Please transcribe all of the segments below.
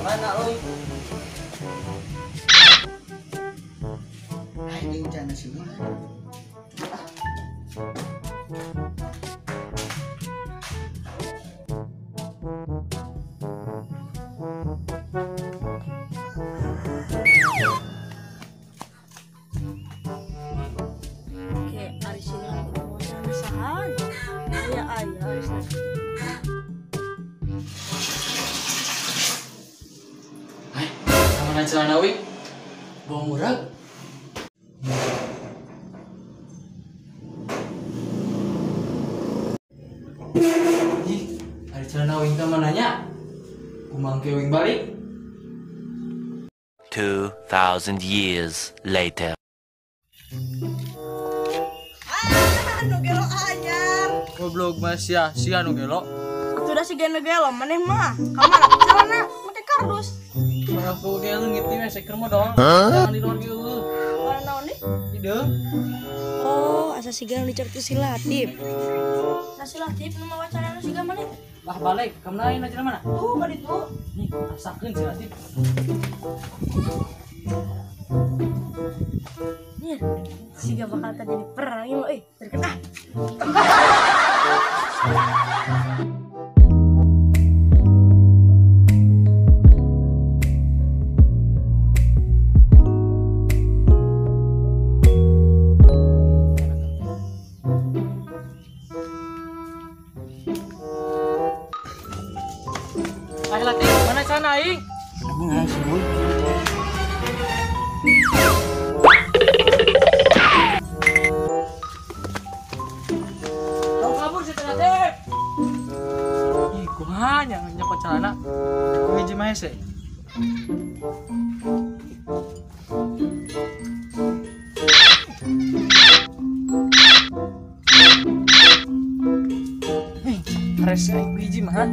Celana euy. Ay, ini celana semua. Oke, ari sini mau celana sahan. Aya aya. Hai, mana celana wing? Bau murag. Ih, ari celana wing ka mananya? Kumangke wing balik. 2,000 years later. Ah, nu gelo anyar. Goblok mas ya, sia nu gelo. Atuh da si gelo gelo maneh mah. Kamana celana make kardus. Aku kayak lu ngiti mah seker modal. Jangan di luar gitu. Warna naon nih? Hideung. Oh, asa siga nu dicerita si Latif. Sa si Latif nu mawa celana siga maneh. Lah balik, ka mana ayeuna celana mana? Tuh, ka ditu. Nih, asakeun si Latif. Nih, siga bakal terjadi perang ieu mah euy. Terken ah. Ayo Latif, mana celana aing? Anjing aing si Bul. Tong kabur si Latif. Ih, kumaha nya nyokot celana. Ku hiji mah hese. Eh, rese aing ku hiji mah.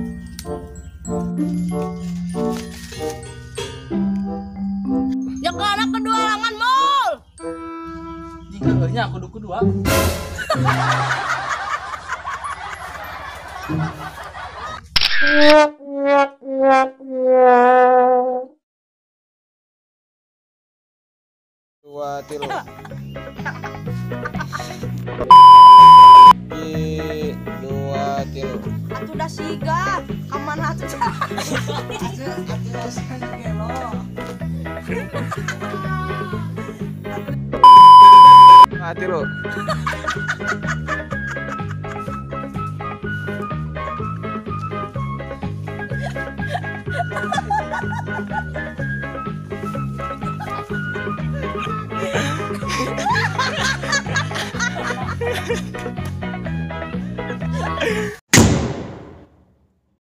Nyokana kedua langan mul. Jika nya kudu kedua. Dua tilu. Di dua tilu. Atuh da siga, ka mana atuh? Atuh atuh gelo. Mati lu.